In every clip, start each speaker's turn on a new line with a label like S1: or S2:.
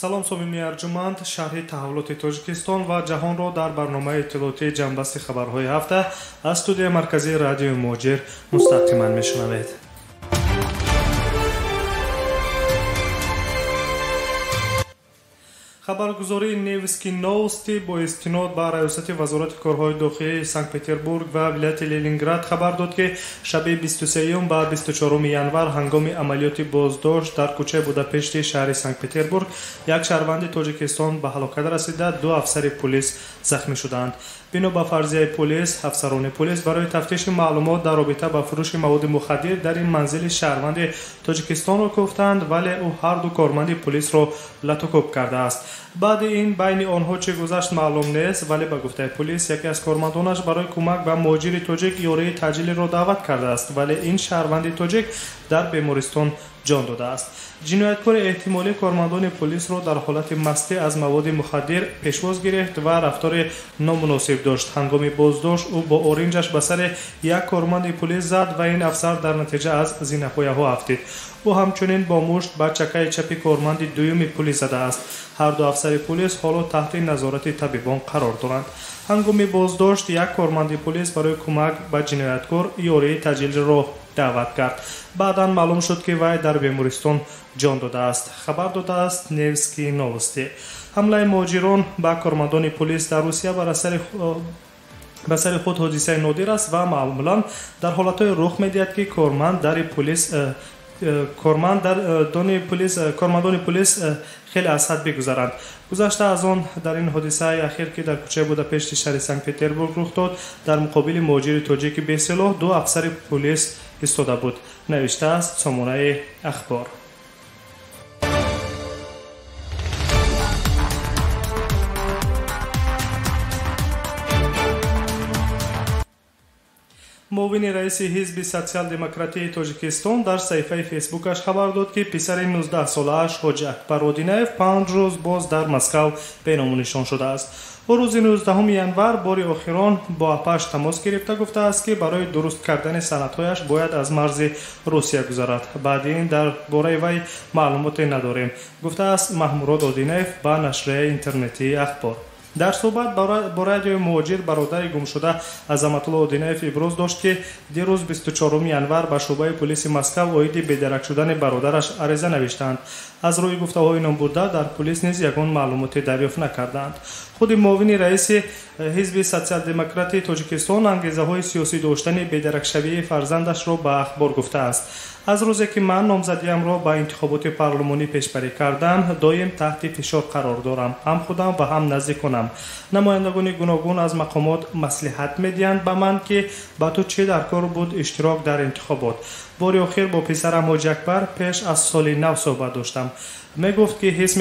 S1: Салом сомими арҷуманд, шарҳи таҳаввулоти Тоҷикистон ва ҷаҳонро дар барномаи иттилоотии ҷамъбасти хабарҳои ҳафта аз студияи марказии радиои Муҳоҷир мустақиман мешунавед. Хабаргузории Невский Новости бо истинод ба раёсати вазорати корҳои дохилии Санкт-Петербург ва вилояти Ленинград хабар дод, ки шаби 23 ба 24 январ ҳангоми амалиёти боздошт дар кӯчаи Будапешти шаҳри Санкт-Петербург як шаҳрванди Тоҷикистон ба ҳалокат расида, ду афсари пулис захмӣ шуданд. Бино ба фарзияи полис, афсарони полис барои тафтиши маълумот дар робита ба фурӯши маводи мухаддир дар ин манзили шаҳрванди Тоҷикистонро кофтанд, вале ӯ ҳарду корманди полисро латукӯб кардааст. Баъди ин байни онҳо чӣ гузашт маълум нест, вале ба гуфтаи полис яке аз кормандонаш барои кӯмак ба муҳоҷири тоҷик ёрии таъҷилиро даъват кардааст, вале ин шаҳрванди тоҷик дар бемористон ҷон додааст. Ҷинояткори эҳтимолӣ кормандони полисро дар ҳолати мастӣ аз маводи мухаддир пешвоз гирифт ва рафтори номуносиб дошт. Ҳангоми боздошт ӯ бо оринҷаш ба сари як корманди полис зад ва ин афсар дар натиҷа аз зинапояҳо афтид. Ӯ ҳамчунин бо мушт ба чакаи чапи корманди дуюми полис задааст. Ҳарду афсари полис ҳоло таҳти назорати табибон қарор доранд. Ҳангоми боздошт як корманди полис барои кӯмак ба ҷинояткор ёрии таъҷилиро даъват кард. Баъдан маълум шуд, ки вай дар бемористон ҷон додааст, хабар додааст Невский Новости. Ҳамлаи муҳоҷирон ба кормандони полис дар Русия ба сари худ ҳодисаи нодир аст ва маъмулан дар ҳолатҳое рух медиҳад, ки корманд дари полис кормандони полис хеле аз ҳад бигузаранд. Гузашта аз он, дар ин ҳодисаи ахир, ки дар кӯчаи Будапешти шаҳри Санкт-Петербург рух дод, дар муқобили муҳоҷири тоҷики бесилоҳ ду афсари полис истода буд, навиштааст сомонаи Ахбор. Муовини раиси ҳизби Социал-демократии Тоҷикистон дар саҳифаи Фейсбукаш хабар дод, ки писари 19-солааш Ҳоҷи Акбар Одинаев 5 рӯз боз дар Москав беному нишон шудааст. Ӯ рӯзи 19 январ бори охирон бо апаш тамос гирифта гуфтааст, ки барои дуруст кардани санадҳояш бояд аз марзи Русия гузарад. Баъди ин дар бораи вай маълумоте надорем, гуфтааст Маҳмурод Одинаев ба нашрияи интернетии Ахбор. Дар суҳбат бо радиои Муҳоҷир бародари гумшуда Азаматулло Одинаев иброз дошт, ки дирӯз 24 январ ба шӯъбаи полиси Москав оиди бедарак шудани бародараш ариза навиштаанд. Аз рӯи гуфтаҳои номбурда дар полис низ ягон маълумоте дарёфт накардаанд. Худи муовини раиси ҳизби Социал-демократии Тоҷикистон ангезаҳои сиёсӣ доштани бедаракшавии фарзандашро ба Ахбор гуфтааст. Аз рӯзе ки ман номзадиамро ба интихоботи парлумонӣ пешбарӣ кардам, доим таҳти фишор қарор дорам, ҳам худам ва ҳам наздиконам. Намояндагони гуногун аз мақомот маслиҳат медиҳанд ба ман, ки ба ту чӣ дар кор буд иштирок дар интихобот. Бори охир бо писарам Ҳоҷи Акбар пеш аз соли нав суҳбат доштам. Мегуфт, ки ҳис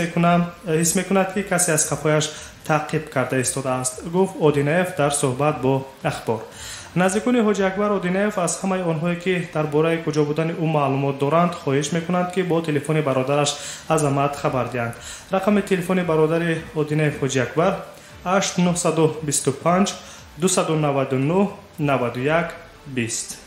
S1: мекунад, ки касе аз қафояш таъқиб карда истодааст, гуфт Одинаев дар суҳбат бо Ахбор. Наздикони Ҳоҷи Акбар Одинаев аз ҳамаи онҳое, ки дар бораи куҷо будани ӯ маълумот доранд, хоҳиш мекунанд, ки бо телефони бародараш Азамат хабар диҳанд. Рақами телефони бародари Одинаев Ҳоҷи Акбар 8 925 299 91 20.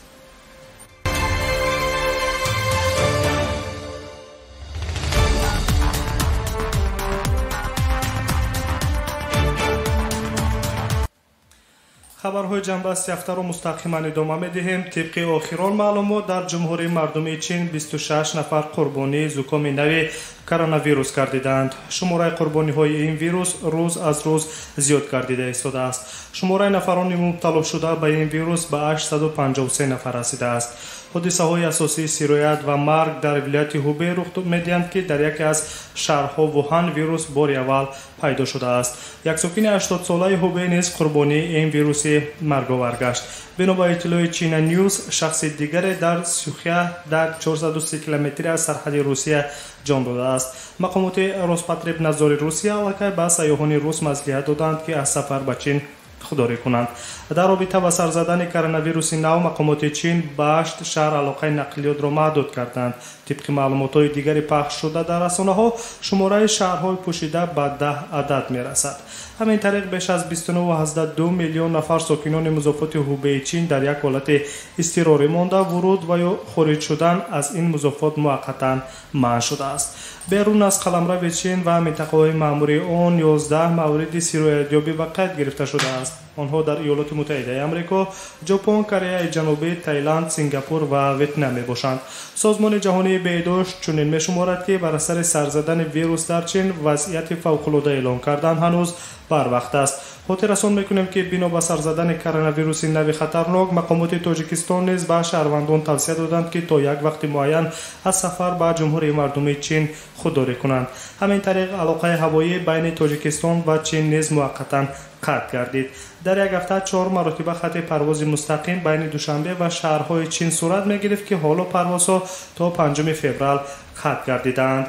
S1: Хабарҳои ҷамъбасти ҳафтаро мустақиман идома медиҳем. Тибқи охирон маълумот, дар Ҷумҳурии Мардумии Чин 26 нафар қурбонии зукоми нави коронавирус гардидаанд. Шумораи қурбониҳои ин вирус рӯз аз рӯз зиёд гардида истодааст. Шумораи нафарони мубталошуда ба ин вирус ба 853 нафар расидааст. Ҳодисаҳои асосии сироят ва марг дар вилояти Ҳубей рух медиҳанд, ки дар яке аз шаҳрҳо Вуҳан вирус бори аввал пайдо шудааст. Як сокини 80-солаи Ҳубей низ қурбонии ин вируси марговар гашт. Бино ба иттилои Чина Ньюс, шахси дигаре дар Сюхя дар 430 километри аз сарҳади Русия ҷон додааст. Мақомоти Роспотребнадзори Русия аллакай ба сайёҳони рус маслиҳат доданд, ки аз сафар ба Чин худдорӣ кунанд. Дар робита ба сар задани коронавируси нав мақомоти Чин ба 8 шаҳр алоқаи нақлиётро маҳдуд карданд. Тибқи маълумотҳои дигари пахшшуда дар расонаҳо, шумораи шаҳрҳои пӯшида ба 10 адад мерасад. Ҳамин тариқ беш аз 29,2 миллион нафар сокинони музофоти Ҳубеи Чин дар як ҳолати изтирорӣ монда, вуруд ва ё хориҷ шудан аз ин музофот муваққатан манъ шудааст. Берун аз қаламрави Чин ва минтақаҳои маъмурии он 11 мавриди сироятёбӣ ба қайд гирифта шудааст. Онҳо дар Иёлоти Муттаҳидаи Амрико, Ҷопон, Кореяи Ҷанубӣ, Таиланд, Сингапур ва Ветнам мебошанд. Созмони ҷаҳонии беҳдошт чунин мешуморад, ки бар асари сар задани вирус дар Чин вазъияти фавқулода эълон кардан ҳанӯз барвақт аст. Хотиррасон мекунем, ки бино ба сар задани коронавируси нави хатарнок, мақомоти Тоҷикистон низ ба шаҳрвандон тавсия доданд, ки то як вақти муайян аз сафар ба Ҷумҳурии Мардумии Чин худдорӣ кунанд. Ҳамин тариқ алоқаи ҳавоӣ байни Тоҷикистон ва Чин низ муваққатан қатъ гардид. Дар як ҳафта 4 маротиба хати парвози мустақим байни Душанбе ва шаҳрҳои Чин сурат мегирифт, ки ҳоло парвозҳо то 5 феврал қатъ гардидаанд.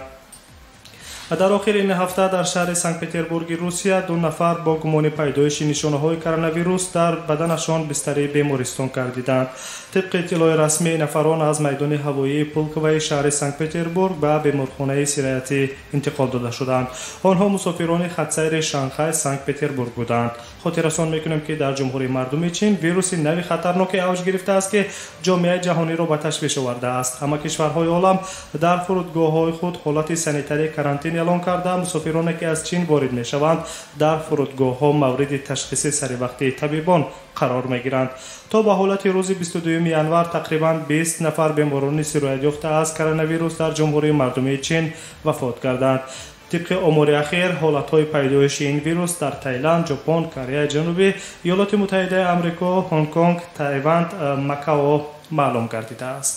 S1: Дар охири ин ҳафта дар шаҳри Санкт-Петербурги Русия 2 нафар бо гумони пайдоиши нишонаҳои коронавирус дар баданашон бистарии бемористон гардиданд. Тибқи иттилои расмӣ, нафарон аз майдони ҳавоии Пулковаи шаҳри Санкт-Петербург ба беморхонаи сироятӣ интиқол дода шуданд. Онҳо мусофирони хатсайри Шанхай Санкт-Петербург буданд. Хотиррасон мекунем, ки дар Ҷумҳурии Мардумии Чин вируси нави хатарноке авҷ гирифтааст, ки ҷомеаи ҷаҳониро ба ташвиш овардааст. Ҳама кишварҳои олам дар фурудгоҳҳои худ ҳолати санитарии карантин эълон карда, мусофироне ки аз Чин ворид мешаванд, дар фурудгоҳҳо мавриди ташхиси саривақтии табибон қарор мегиранд. То ба ҳолати рӯзи 22 январ тақрибан 20 нафар беморони сироятёфта аз коронавирус дар Ҷумҳурии Мардумии Чин вафот карданд. Тибқи омори ахир, ҳолатҳои пайдоиши ин вирус дар Таиланд, Ҷопон, Кореяи Ҷанубӣ, Иёлоти Муттаҳидаи Амрико, Ҳонконг, Тайванд, Макао маълум гардидааст.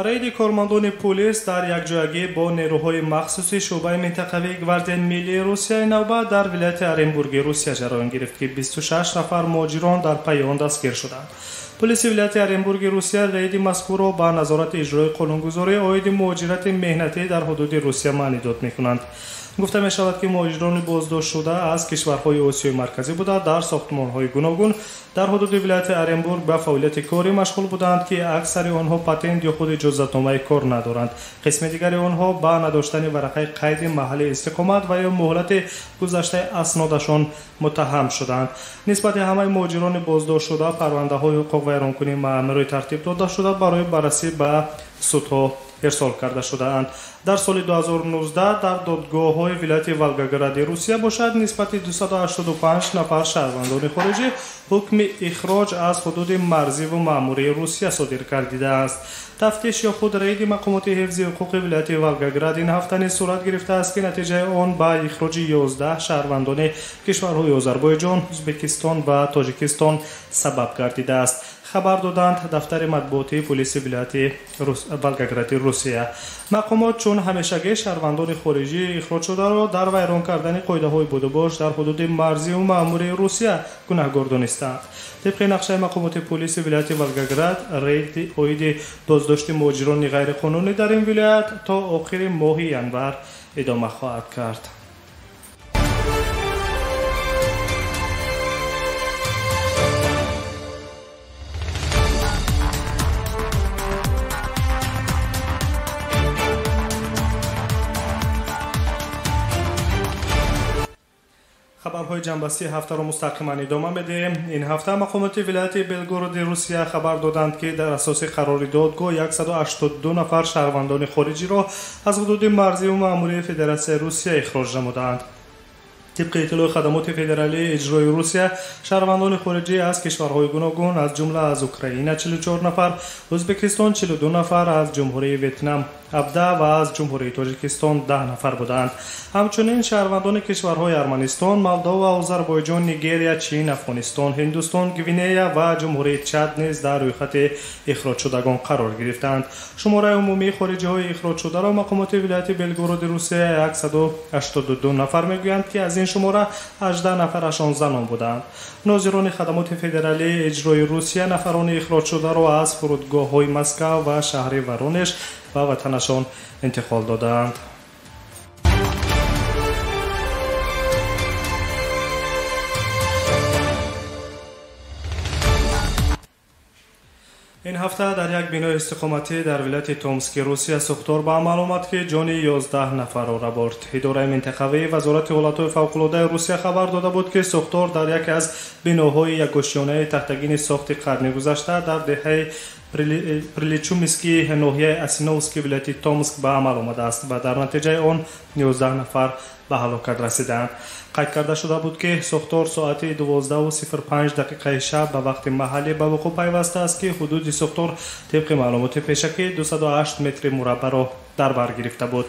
S1: Рейди кормандони пулис дар якҷоягӣ бо нерӯҳои махсуси шӯъбаи минтақавии Гвардияи миллии Русияи навбат дар вилояти Оренбурги Русия ҷараён гирифт, ки 26 нафар муҳоҷирон дар пайи он дастгир шуданд. Пулиси вилояти Оренбурги Русия рейди мазкурро ба назорати иҷрои қонунгузорӣ оиди муҳоҷирати меҳнатӣ дар ҳудуди Русия маънидод мекунанд. Гуфта мешавад, ки муҳоҷирони боздоштшуда аз кишварҳои Осиёи Марказӣ буда, дар сохтмонҳои гуногун дар ҳудуди вилояти Оренбург ба фаъолияти корӣ машғул буданд, ки аксари онҳо патент ё худ иҷозатномаи кор надоранд. Қисми дигари онҳо ба надоштани варақаи қайди маҳалли истиқомат ва ё муҳлати гузаштаи аснодашон муттаҳам шуданд. Нисбати ҳамаи муҳоҷирони боздоштшуда парвандаҳои ҳуқуқвайронкунии маъмурӣ тартиб дода шуда, барои баррасӣ ба судҳо ирсол карда шудаанд. Дар соли 2019 дар додгоҳҳои вилояти Волгогради Русия бошад, нисбати 285 нафар шаҳрвандони хориҷӣ ҳукми ихроҷ аз ҳудуди марзиву маъмурии Русия содир гардидааст. Тафтиш ё худ рейди мақомоти ҳифзи ҳуқуқи вилояти Волгоград ин ҳафта низ сурат гирифтааст, ки натиҷаи он ба ихроҷи 11 шаҳрвандони кишварҳои Озарбойҷон, Ӯзбекистон ва Тоҷикистон сабаб гардидааст. Хабар доданд дафтари матбуотии пулиси вилояти Волгогради Русия. Мақомот чун ҳамешагӣ шаҳрвандони хориҷӣ ихроҷшударо дар вайрон кардани қоидаҳои будубош дар ҳудуди марзиву маъмурии Русия гунаҳгор донистаанд. Тибқи нақшаи мақомоти пулиси вилояти Волгоград, рейди оиди боздошти муҳоҷирони ғайриқонунӣ дар ин вилоят то охири моҳи январ идома хоҳад кард. Хабарҳои ҷанбастии ҳафтаро мустақиман идома медиҳем. Ин ҳафта мақомоти вилояти Белгороди Русия хабар доданд, ки дар асоси қарори додгоҳ 182 нафар шаҳрвандони хориҷиро аз ҳудуди марзиву маъмурии Федератсияи Русия ихроҷ намудаанд. Тибқи иттилои хадамоти федералии иҷрои Русия, шаҳрвандони хориҷӣ аз кишварҳои гуногун, аз ҷумла аз Украина 44 нафар, Ӯзбекистон 42 нафар, аз Ҷумҳурии Ветнам 17 ва аз Ҷумҳурии Тоҷикистон 10 нафар буданд. Ҳамчунин шаҳрвандони кишварҳои Арманистон, Молдова, Озарбойҷон, Нигерия, Чин, Афғонистон, Ҳиндустон, Гвинея ва Ҷумҳурии Чад низ дар рӯйхати ихроҷшудагон қарор гирифтаанд. Шумораи умумии хориҷиҳои ихроҷшударо мақомоти вилояти Белгороди Русия 182 нафар мегӯянд, ки аз ин шумора 18 нафарашон занон буданд. Нозирони хадамоти федералии иҷрои Русия нафарони ихроҷшударо аз фурудгоҳҳои Москав ва шаҳри Воронеж ба ватанашон интиқол додаанд. Ин ҳафта дар як бинои истиқоматӣ дар вилояти Томски Русия сӯхтор ба амал омад, ки ҷони 11 нафарро рабурд. Идораи минтақавии Вазорати ҳолатҳои фавқулодаи Русия хабар дода буд, ки сӯхтор дар яке аз биноҳои якошёнаи тахтагини сохти қарни гузашта дар деҳаи Приличумиски ноҳияи Асиновски вилояти Томск ба амал омадааст ва дар натиҷаи он 11 нафар ба ҳалокат расидаанд. Қайд карда шуда буд, ки сӯхтор соати 12:05 дақиқаи шаб ба вақти маҳаллӣ ба вуқӯъ пайвастааст, ки ҳудуди сӯхтор тибқи маълумоти пешакӣ 208 метри мураббаъро дар бар гирифта буд.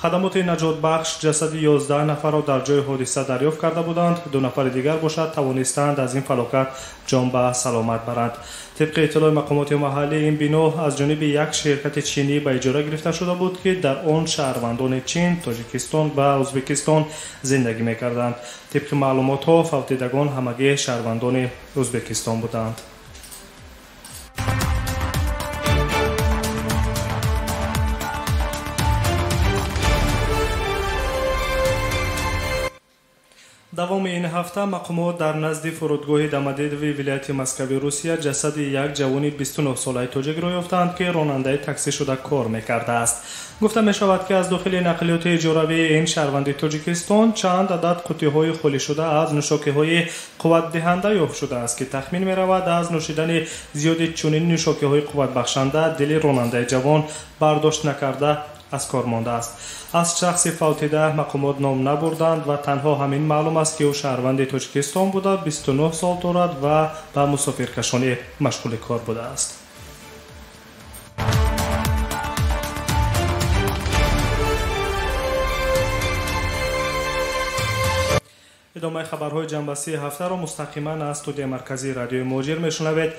S1: Хадамоти наҷотбахш ҷасади 11 нафарро дар ҷои ҳодиса дарёфт карда буданд. 2 нафари дигар бошад тавонистанд аз ин фалокат ҷон ба саломат баранд. Тибқи иттилои мақомоти маҳаллӣ, ин бино аз ҷониби як ширкати чинӣ ба иҷора гирифта шуда буд, ки дар он шаҳрвандони Чин, Тоҷикистон ва Ӯзбекистон зиндагӣ мекарданд. Тибқи маълумотҳо, фавтидагон ҳамагӣ шаҳрвандони Ӯзбекистон буданд. Давоми ин ҳафта мақомот дар назди фурудгоҳи Домодедови вилояти Москави Русия ҷасади як ҷавони 29-солаи тоҷикро ёфтанд, ки ронандаи таксӣ шуда кор мекардааст. Гуфта мешавад, ки аз дохили нақлиёти иҷоравии ин шаҳрванди Тоҷикистон чанд адад қуттиҳои холишуда аз нӯшокиҳои қувватдиҳанда ёфт шудааст, ки тахмин меравад аз нӯшидани зиёди чунин нӯшокиҳои қувватбахшанда дили ронандаи ҷавон бардошт накарда аз кор мондааст. Аз шахси фавтида мақомот ном набурданд ва танҳо ҳамин маълум аст, ки ӯ шаҳрванди Тоҷикистон буда, 29 сол дорад ва ба мусофиркашонӣ машғули кор будааст. Идомаи хабарҳои ҷанбастии ҳафтаро мустақиман аз студияи марказии радиои Муҳоҷир мешунавед.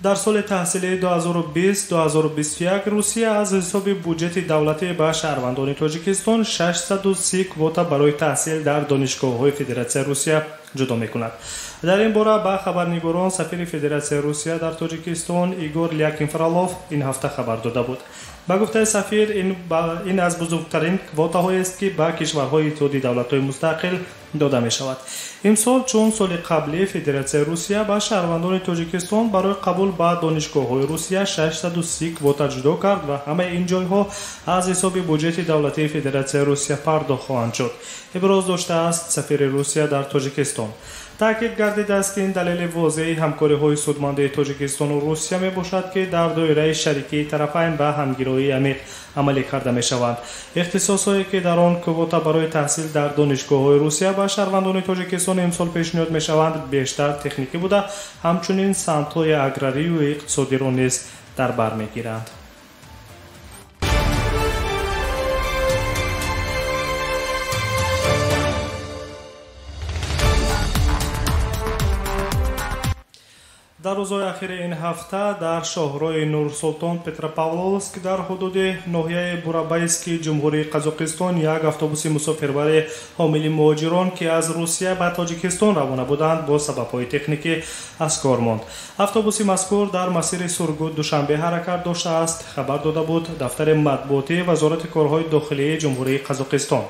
S1: Дар соли таҳсилии 2020-2021 Русия аз ҳисоби буҷети давлатӣ ба шаҳрвандони Тоҷикистон 630 квота барои таҳсил дар донишгоҳҳои Федератсияи Русия ҷудо мекунад. Дар ин бора ба хабарнигорон сафири Федератсияи Русия дар Тоҷикистон Игор Лякин-Фролов ин ҳафта хабар дода буд. Ба гуфтаи сафир, ин аз бузургтарин квотаҳоест, ки ба кишварҳои Иттиҳоди давлатҳои мустақил дода мешавад. Имсол чун соли қаблӣ Федератсияи Русия ба шаҳрвандони Тоҷикистон барои қабул ба донишгоҳҳои Русия 630 квота ҷудо кард ва ҳамаи ин ҷойҳо аз ҳисоби буҷети давлатии Федератсияи Русия пардохт хоҳанд шуд, иброз доштааст сафири Русия дар Тоҷикистон. Таъкид гардидааст, ки ин далели возеҳи ҳамкориҳои судмандаи Тоҷикистону Русия мебошад, ки дар доираи шарикии тарафайн ба ҳамгироии амиқ амалӣ карда мешаванд. Ихтисосҳое, ки дар он квота барои таҳсил дар донишгоҳҳои Русия ба шаҳрвандони Тоҷикистон имсол пешниҳод мешаванд, бештар техникӣ буда, ҳамчунин самтҳои аграрию иқтисодиро низ дар бар мегиранд. Дар рӯзҳои ахири ин ҳафта дар шоҳрои Нурсултон Петропавловск дар ҳудуди ноҳияи Бурабайски Ҷумҳурии Қазоқистон як автобуси мусофирбари ҳомили муҳоҷирон, ки аз Русия ба Тоҷикистон равона буданд, бо сабабҳои техникӣ аз кор монд. Автобуси мазкур дар масири Сургут Душанбе ҳаракат доштааст, хабар дода буд дафтари матбуотии Вазорати корҳои дохилии Ҷумҳурии Қазоқистон.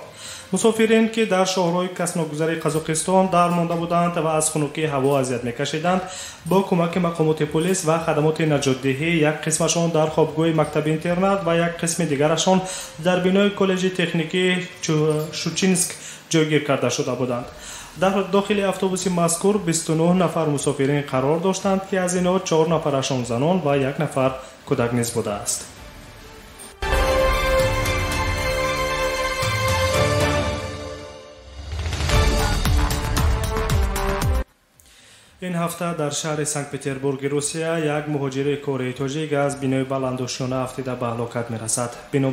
S1: Мусофирин, ки дар шоҳрои касногузари Қазоқистон дар монда буданд ва аз хунукии ҳаво азият мекашиданд, бо кӯмаки мақомоти полис ва хадамоти наҷотдиҳӣ як қисмашон дар хобгоҳи мактаби интернат ва як қисми дигарашон дар бинои коллеҷи техникии Шучинск ҷойгир карда шуда буданд. Дар дохили автобуси мазкур 29 нафар мусофирин қарор доштанд, ки аз инҳо 4 нафарашон занон ва 1 нафар кӯдак низ будааст. Ин ҳафта дар шаҳри Санкт-Петербурги Русия як муҳоҷири кории тоҷик аз бинои баландошёна афтида ба ҳалокат мерасад. Бино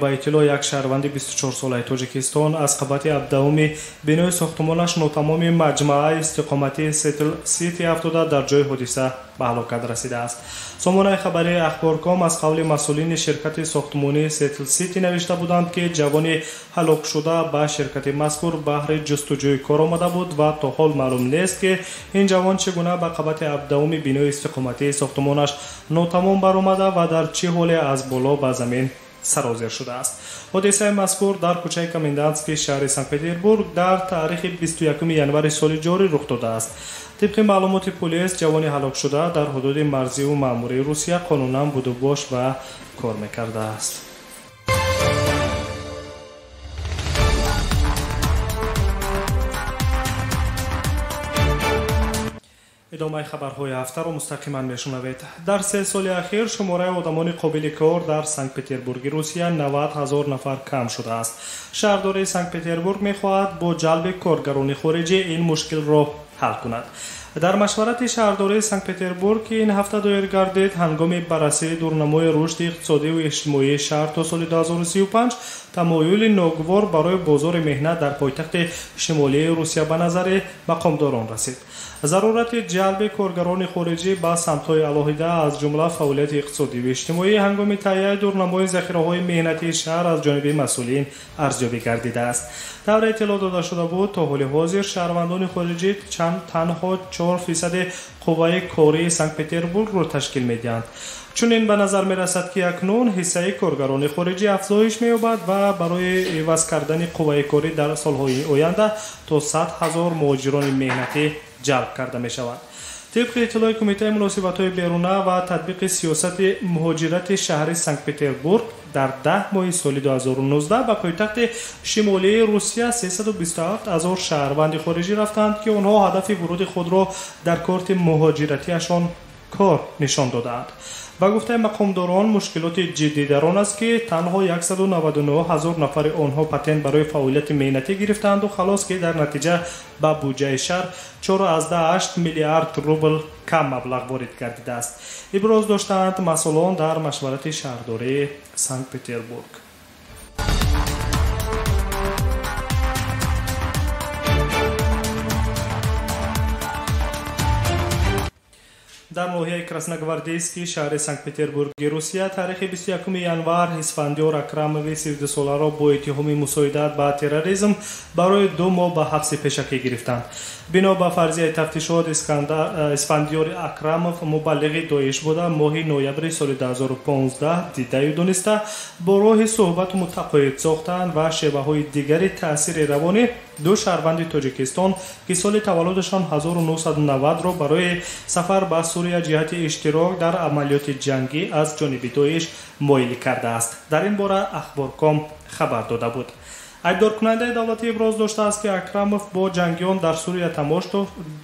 S1: ба иттилоъ як шаҳрванди 24-солаи Тоҷикистон аз қабати 17-уми бинои сохтумонаш нотамоми маҷмааи истиқоматии Сетл Сити афтода дар ҷои ҳодиса ба ҳалокат расидааст. Сомонаи хабарии Ахборком аз қавли масъулини ширкати сохтумонии Сетл Сити навишта буданд, ки ҷавони ҳалокшуда ба ширкати мазкур баҳри ҷустуҷӯи кор омада буд ва то ҳол маълум нест, ки ин ҷавон чӣ гуна ба қабати 17-уми бинои истиқоматии сохтумонаш нотамом баромада ва дар чӣ ҳоле аз боло ба замин сарозер шудааст. Ҳодисаи мазкур дар кӯчаи Комендантский шаҳри Санкт-Петербург дар таърихи 21 январи соли ҷорӣ рух додааст. Тибқи маълумоти полис, ҷавони ҳалокшуда дар ҳудуди марзиву маъмурии Русия қонунан будубош ва кор мекардааст. Идомаи хабарҳои ҳафтаро мустақиман мешунавед. Дар 3 соли ахир шумораи одамони қобили кор дар Санкт-Петербурги Русия 90 000 нафар кам шудааст. Шаҳрдории Санкт-Петербург мехоҳад бо ҷалби коргарони хориҷӣ ин мушкилро ҳал кунад. Дар машварати шаҳрдории Санкт-Петербург, ки ин ҳафта доир гардид, ҳангоми баррасии дурнамои рушди иқтисодиву иҷтимоии шаҳр то соли 2035 тамоюли ногувор барои бозори меҳнат дар пойтахти шимолии Русия ба назари мақомдорон расид. Зарурати ҷалби коргарони хориҷӣ ба самтҳои алоҳида, аз ҷумла фаъолияти иқтисодиву иҷтимоӣ, ҳангоми таҳияи дурнамои захираҳои меҳнатии шаҳр аз ҷониби масъулин арзёбӣ гардидааст. Тавре иттилоъ дода шуда буд, то ҳоли ҳозир шаҳрвандони хориҷӣ танҳо 4% қувваи кории Санкт-Петербургро ташкил медиҳанд. Чунин ба назар мерасад, ки акнун ҳиссаи коргарони хориҷӣ афзоиш меёбад ва барои иваз кардани қувваи корӣ дар солҳои оянда то 100 000 муҳоҷирони меҳнатӣ ҷалб карда мешаванд. Тибқи иттилои Кумитаи муносибатҳои беруна ва татбиқи сиёсати муҳоҷирати шаҳри Санкт-Петербург дар 10 моҳи соли 2019 ба пойтахти шимолии Русия 327 000 шаҳрванди хориҷӣ рафтанд, ки онҳо ҳадафи вуруди худро дар корти муҳоҷиратиашон кор нишон додаанд. Ба гуфтаи мақомдорон, мушкилоти ҷиддӣ дар он аст, ки танҳо 199 000 нафари онҳо патент барои фаъолияти меҳнатӣ гирифтаанду халос, ки дар натиҷа ба буҷаи шаҳр 4,8 миллиард рубл кам маблағ ворид гардидааст. Иброз доштаанд масъулон дар машварати шаҳрдории Санкт-Петербург. Дар ноҳияи Красногвардейский шаҳри Санкт-Петербурги Русия таърихи 21 январ Исфандиёр Акрамови 32-соларо бо иттиҳоми мусоидат ба терроризм барои 2 моҳ ба ҳабси пешакӣ гирифтанд. Бино ба фарзияи тафтишот, Исфандиёр Акрамов мубаллиғи Доиш буда, моҳи ноябри соли 2015 дидаю дониста бо роҳи суҳбату мутақоид сохтанд ва шеваҳои дигари таъсири равонӣ ду шаҳрванди Тоҷикистон, ки соли таваллудашон 1990-ро барои сафар ба Сурия ҷиҳати иштирок дар амалиёти ҷангӣ аз ҷониби Доиш моил кардааст. Дар ин бора Ахборком хабар дода буд. Айбдоркунандаи давлатӣ иброз доштааст, ки Акрамов бо ҷангиён дар Сурия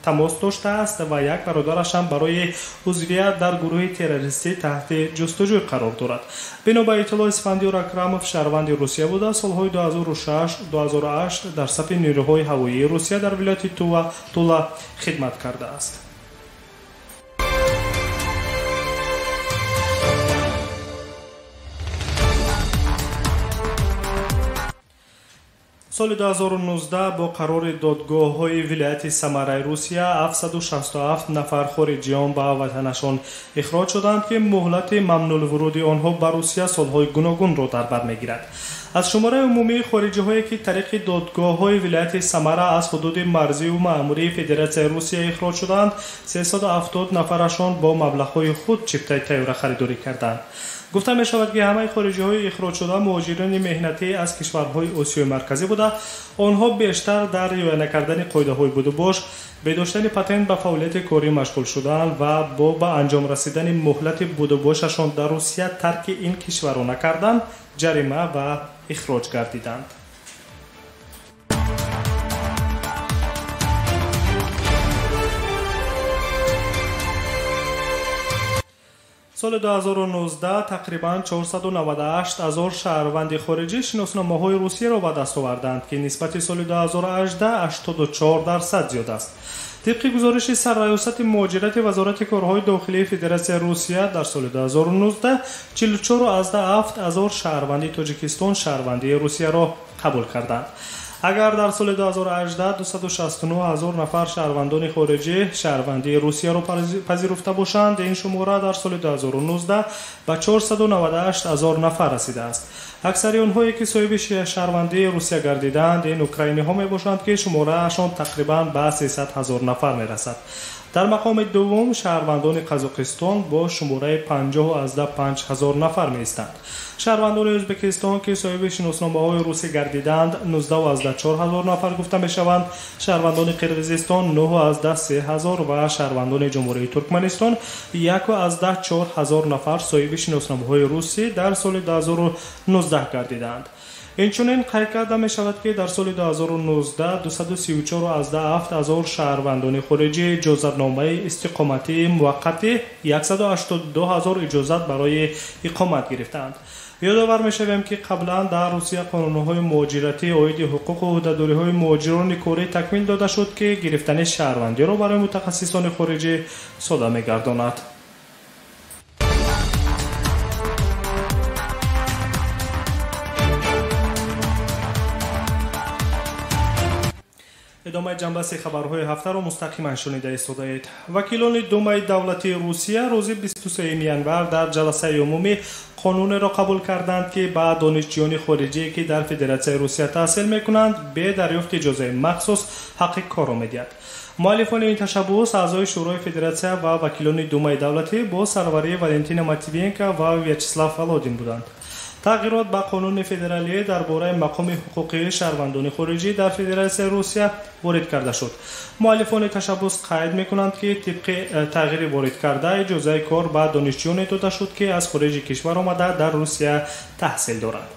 S1: тамос доштааст ва як бародарашам барои узвият дар гурӯҳи террористӣ таҳти ҷустуҷӯй қарор дорад. Бино ба иттилои Исфандиёр Акрамов шаҳрванди Русия буда, солҳои 2006-2008 дар сафи нерӯҳои ҳавоии Русия дар вилояти Тула хидмат кардааст. Соли 2019 бо қарори додгоҳҳои вилояти Самараи Русия 767 нафар хориҷиён ба ватанашон ихроҷ шуданд, ки муҳлати мамнулвуруди онҳо ба Русия солҳои гуногунро дар бар мегирад. Аз шумораи умумии хориҷиҳое, ки тариқи додгоҳҳои вилояти Самара аз ҳудуди марзиву маъмурии Федератсияи Русия ихроҷ шуданд, 370 нафарашон бо маблағҳои худ чиптаи тайёра харидорӣ карданд. Гуфта мешавад, ки ҳамаи хориҷиҳои ихроҷшуда муҳоҷирони меҳнатӣ аз кишварҳои Осиёи Марказӣ буда, онҳо бештар дар риоя накардани қоидаҳои будубош, бедоштани патент ба фаъолияти корӣ машғул шудан ва бо ба анҷом расидани муҳлати будубошашон дар Русия тарки ин кишварро накардан, ҷарима ва ихроҷ гардиданд. Соли 2019 тақрибан 498 000 шаҳрванди хориҷӣ шиносномаҳои Русияро ба даст оварданд, ки нисбати соли 2018 84% зиёд аст. Тибқи гузориши Сарраёсати муҳоҷирати Вазорати корҳои дохилии Федератсияи Русия дар соли 2019 44,7 ҳазор шаҳрванди Тоҷикистон шаҳрвандии Русияро қабул карданд. Агар дар соли 2018 269 ҳазор нафар шаҳрвандони хориҷӣ шаҳрвандии Русияро пазируфта бошанд, ин шумора дар соли 2019 ба 498 ҳазор нафар расидааст. Аксари онҳое ки соҳиби шаҳрвандии Русия гардидаанд, ин украиниҳо мебошанд, ки шумораашон тақрибан ба 300 ҳазор нафар мерасад. Дар мақоми дуввум шаҳрвандони Қазоқистон бо шумораи 50,5 ҳазор нафар меистанд. Шаҳрвандони Ӯзбекистон, ки соҳиби шиносномаҳои русӣ гардидаанд, 19,4 ҳазор нафар гуфта мешаванд. Шаҳрвандони Қирғизистон 9,3 ҳазор ва шаҳрвандони Ҷумҳурии Туркманистон 1,4 ҳазор нафар соҳиби шиносномаҳои русӣ дар соли 2019 гардидаанд. Инчунин қайд карда мешавад, ки дар соли 2019 234,7 ҳазор шаҳрвандони хориҷӣ иҷозатномаи истиқоматии муваққатӣ 182 ҳазор иҷозат барои иқомат гирифтаанд. Ёдовар мешавем, ки қаблан дар Русия қонунҳои муҳоҷиратӣ оиди ҳуқуқу ӯҳдадориҳои муҳоҷирони корӣ такмил дода шуд, ки гирифтани шаҳрвандиро барои мутахассисони хориҷӣ сода мегардонад. Идомаи ҷанбаси хабарҳои ҳафтаро мустақиман шунида истодаед. Вакилони Думаи давлатии Русия рӯзи 23 январ дар ҷаласаи умумӣ қонунеро қабул карданд, ки ба донишҷӯёни хориҷие, ки дар Федератсияи Русия таҳсил мекунанд, бе дарёфти иҷозаи махсус ҳаққи корро медиҳад. Муаллифони ин ташаббус аъзои Шӯрои Федератсия ва вакилони Думаи давлатӣ бо сарварии Валентина Матвиенко ва Вячеслав Володин буданд. Тағйирот ба қонуни федералӣ дар бораи мақоми ҳуқуқии шаҳрвандони хориҷӣ дар Федератсияи Русия ворид карда шуд. Муаллифони ташаббус қайд мекунанд, ки тибқи тағйири ворид карда иҷозаи кор ба донишҷӯёне дода шуд, ки аз хориҷи кишвар омада дар Русия таҳсил доранд.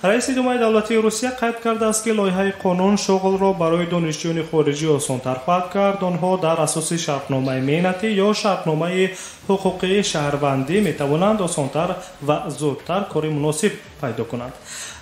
S1: Раиси Думаи давлатии Русия қайд кардааст, ки лоиҳаи қонун шуғлро барои донишҷӯёни хориҷӣ осонтар хоҳад кард. Онҳо дар асоси шартномаи меҳнатӣ ё шартномаи ҳуқуқии шаҳрвандӣ метавонанд осонтар ва зудтар кори муносиб пайдо кунанд.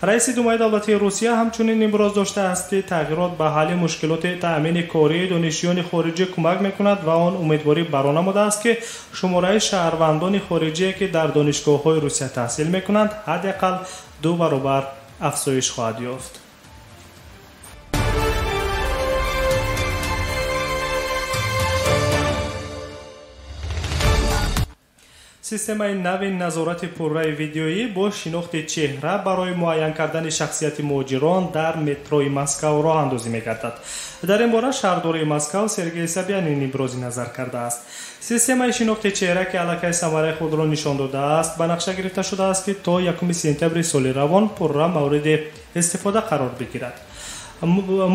S1: Раиси Думаи давлатии Русия ҳамчунин иброз доштааст, ки тағйирот ба ҳалли мушкилоти таъмини кории донишҷӯёни хориҷӣ кӯмак мекунад ва он умедворӣ баро намудааст, ки шумораи шаҳрвандони хориҷие, ки дар донишгоҳҳои Русия таҳсил мекунанд, ҳадди ақал 2 баробар афзоиш хоҳад ёфт. Системаи нави назорати пурраи видеоӣ бо шинохти чеҳра барои муайян кардани шахсияти муҳоҷирон дар метрои Москав роҳандозӣ мегардад. Дар ин бора шаҳрдории Москав Сергей Собянин ибрози назар кардааст. Системаи шинохти чеҳра, ки аллакай самараи худро нишон додааст, ба нақша гирифта шудааст, ки то 1 сентябри соли равон пурра мавриди истифода қарор бигирад.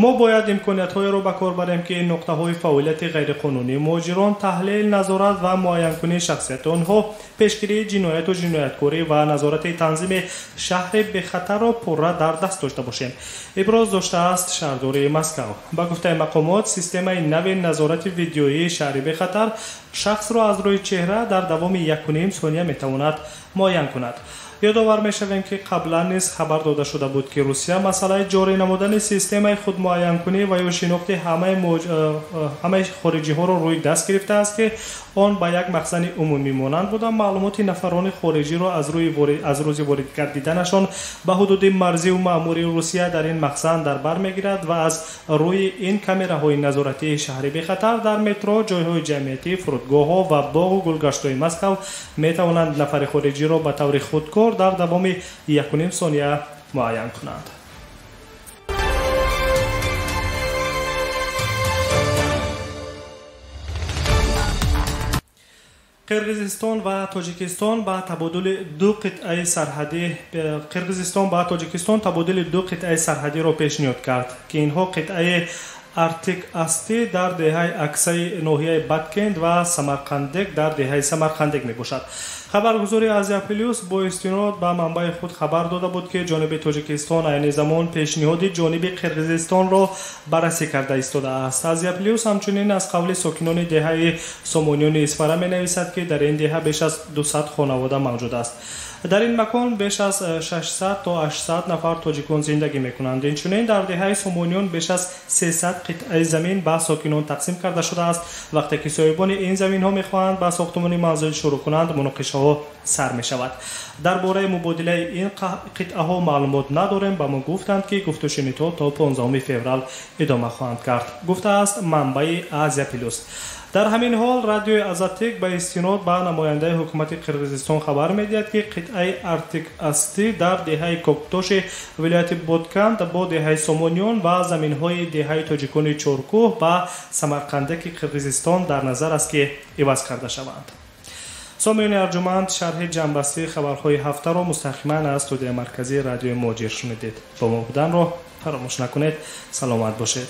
S1: Мо бояд имкониятҳоеро ба кор барем, ки нуқтаҳои фаъолияти ғайриқонунии муҳоҷирон, таҳлил, назорат ва муайянкунии шахсияти онҳо, пешгирии ҷинояту ҷинояткорӣ ва назорати танзими шаҳри бехатарро пурра дар даст дошта бошем, иброз доштааст шаҳрдории Москав. Ба гуфтаи мақомот, системаи нави назорати видеоии шаҳри бехатар шахсро аз рӯи чеҳра дар давоми 1,5 сония метавонад муайян кунад. Ёдовар мешавем, ки қаблан низ хабар дода шуда буд, ки Русия масъалаи ҷорӣ намудани системаи худмуайянкунӣ ва ё шинохти ҳамаи хориҷиҳоро рӯи даст гирифтааст, ки он ба як махзани умумӣ монанд буда, маълумоти нафарони хориҷиро аз рӯзи ворид гардиданашон ба ҳудуди марзиву маъмурии Русия дар ин махзан дар бар мегирад ва аз рӯи ин камераҳои назоратии шаҳри бехатар дар метро, ҷойҳои ҷамъиятӣ, фурудгоҳҳо ва боғу гулгаштҳои Москав метавонанд нафари хориҷиро ба таври худкор дар давоми 1,5 сония муайян кунанд. Қирғизистон ва Тоҷикистон ба табодули ду қитъаи сарҳадӣ Қирғизистон ба Тоҷикистон табодули ду қитъаи сарҳадиро пешниҳод кард, ки инҳо қитъаи Артик Асти дар деҳаи Аксаи ноҳияи Баткенд ва Самарқандек дар деҳаи Самарқандек мебошад. Хабаргузори Азия Плюс бо истинод ба манбаи худ хабар дода буд, ки ҷониби Тоҷикистон айни замон пешниҳоди ҷониби Қирғизистонро баррасӣ карда истодааст. Азия Плюс ҳамчунин аз қавли сокинони деҳаи Сомониёни Исфара менависад, ки дар ин деҳа беш аз 200 хонавода мавҷуд аст. Дар ин макон беш аз 600 то 800 нафар тоҷикон зиндагӣ мекунанд. Инчунин дар деҳаи Сомониён беш аз 300 қитъаи замин ба сокинон тақсим карда шудааст. Вақте ки соҳибони ин заминҳо мехоҳанд ба сохтумони манзил шурӯъ кунанд, муноқишаҳо сар мешавад. Дар бораи мубодилаи ин қитъаҳо маълумот надорем. Ба мо гуфтанд, ки гуфтушунидҳо то 15 феврал идома хоҳанд кард, гуфтааст манбаи Азия Плюс. Дар ҳамин ҳол радиои Азаттик ба истинод ба намояндаи ҳукумати Қирғизистон хабар медиҳад, ки қитъаи Артик Астӣ дар деҳаи Коктоши вилояти Ботканд бо деҳаи Сомониён ва заминҳои деҳаи тоҷикони Чоркӯҳ ба Самарқандаки Қирғизистон дар назар аст, ки иваз карда шаванд. Сомиёни арҷуманд, шарҳи ҷамъбастии хабарҳои ҳафтаро мустақиман аз студияи марказии радиои Муҳоҷир шунидед. Бо мо буданро фаромӯш накунед. Саломат бошед.